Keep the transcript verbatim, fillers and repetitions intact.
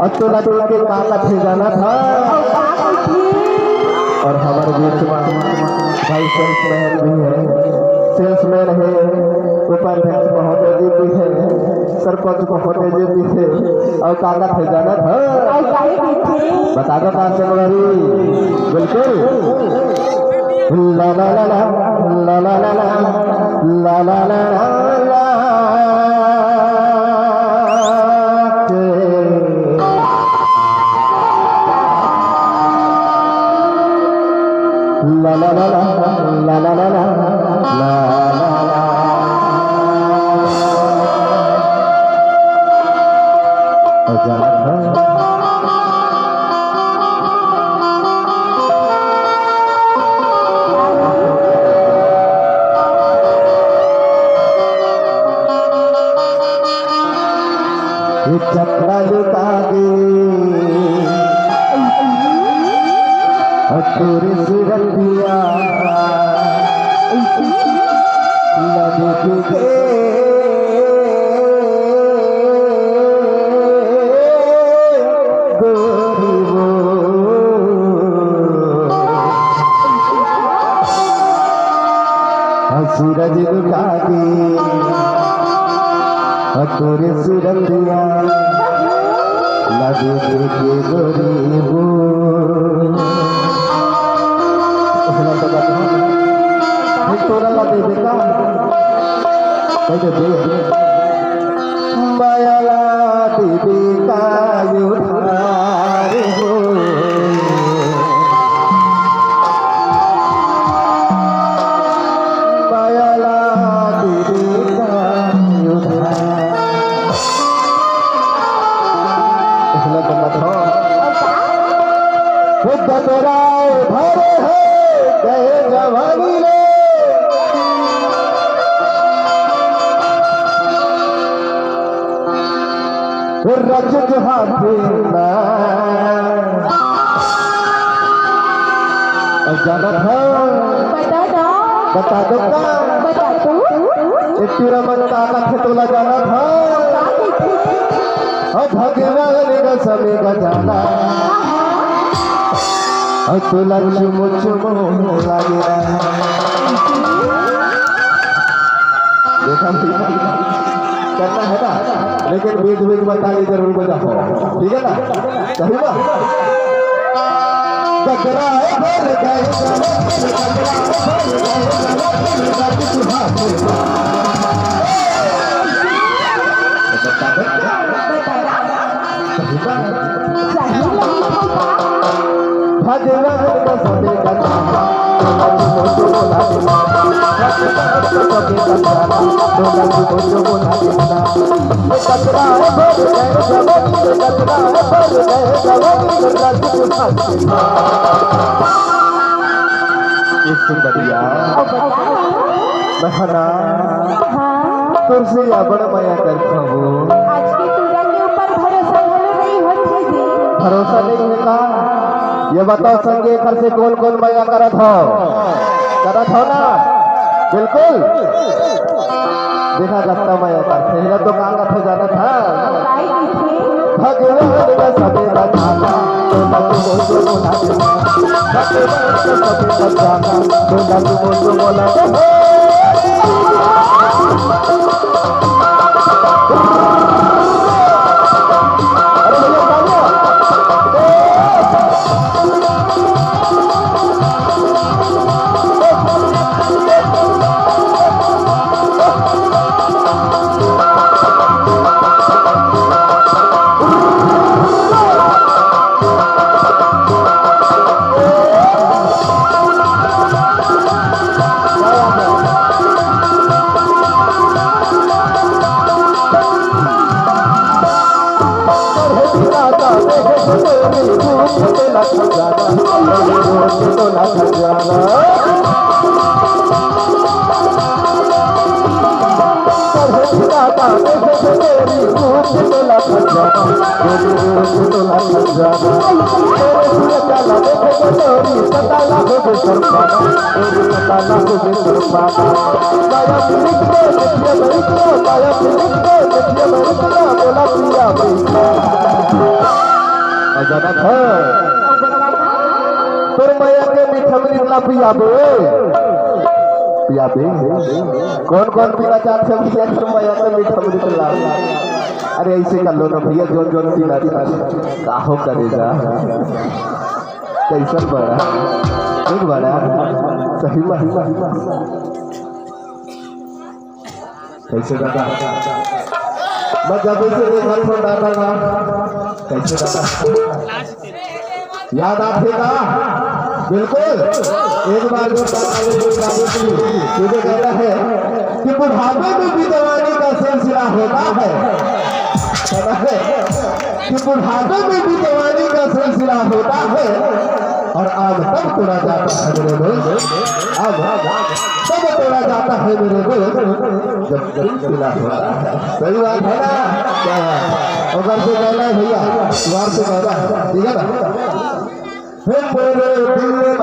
अब तो लगे के का कथे जानत हा? अउ का कथे? अउ हमर बीच में भाई सेल्समैन भी हे, सेल्समैन हे, उपाध्यक्ष महोदय जी भी हे, सरपंच महोदय जी भी हे, अउ का कथे जानत हा? अउ का कथे? बता दो का संगवारी, बिल्कुल। ला ला ला ला, ला ला ला ला, ला ला ला ला, ला। ला ला ला ला, ला ला ला ला, ला ला ला। ये चकरा लुटा गे, अउ तोरे सूरतिया लगे के गोरी वो। हाँ, सूरज लुटा गे, हाँ, तोरे सूरतिया लगे के गोरी वो। तोला ला देबे का? कह दे, दे। माया ला देबे का उधार हो। माया ला देबे का उधार। वो गजरा भरे है गए जवानी ले। वो रजत हाथे ना। अब जानत हा? बता दो। बता दो का? बता दो। ए टूरा मन का कथे तोला जानत हा? का कथे? अब भगवान का समय का जाना। अब तोला चुमो चुमो लागे ना। देखा भैया, करना है ना, लेकिन बीच बीच में ताली जरूर बजाओ, ठीक है ना? सही बात। टकराए भर गए जवान, टकराए भर गए जवान, टकराए भर गए जवान। सही बात। भगवान का सबे का एक सुंदरिया। महना। हाँ। तुमसे या बड़ मया करथव। आज के टूरा के ऊपर भरोसा घलो नहीं होत हे जी। भरोसा नहीं है का? ये बताओ संगी, घर से कौन कौन मया करत हो? करत हो ना? बिल्कुल। देखा, गत्ता मया करथे, हिला तो का कथे जानत हा? भगवान का सबे का जाना, तो मत बोल जो बोला देना। भगवान का सबे का जाना, तो मत बोल जो बोला देना। जानत हस, तोर मया के मीठा मिरिच ला पियाबे, पियाबे। कौन कौन पीना चाहत हे भैया तोर मया के मीठा मिरिच ला? अरे ऐसे कर लो ना भैया, जोन जोन पीना चाहत हे। का हो करेजा, कैसन बड़ा, ठीक बड़ा, सही में। कैसे दादा? मैं जब से देखा था दादा ना, कैसे दादा? याद आथे का? बिल्कुल। एक बार जो दादा ने जो दादा की तुझे कहता है कि बुढ़ापे में भी जवानी का सिलसिला होता है, है ना? कि बुढ़ापे में भी जवानी का सिलसिला होता है। और आम तब तोड़ा जाता है मेरे दोस्त, आम तब तोड़ा जाता है मेरे दोस्त, जब दिल पीला होता है। सही बात है ना? क्या बात है? और घर से कहना है भैया, घर से कहना है, ठीक है ना? हे मेरे दिल में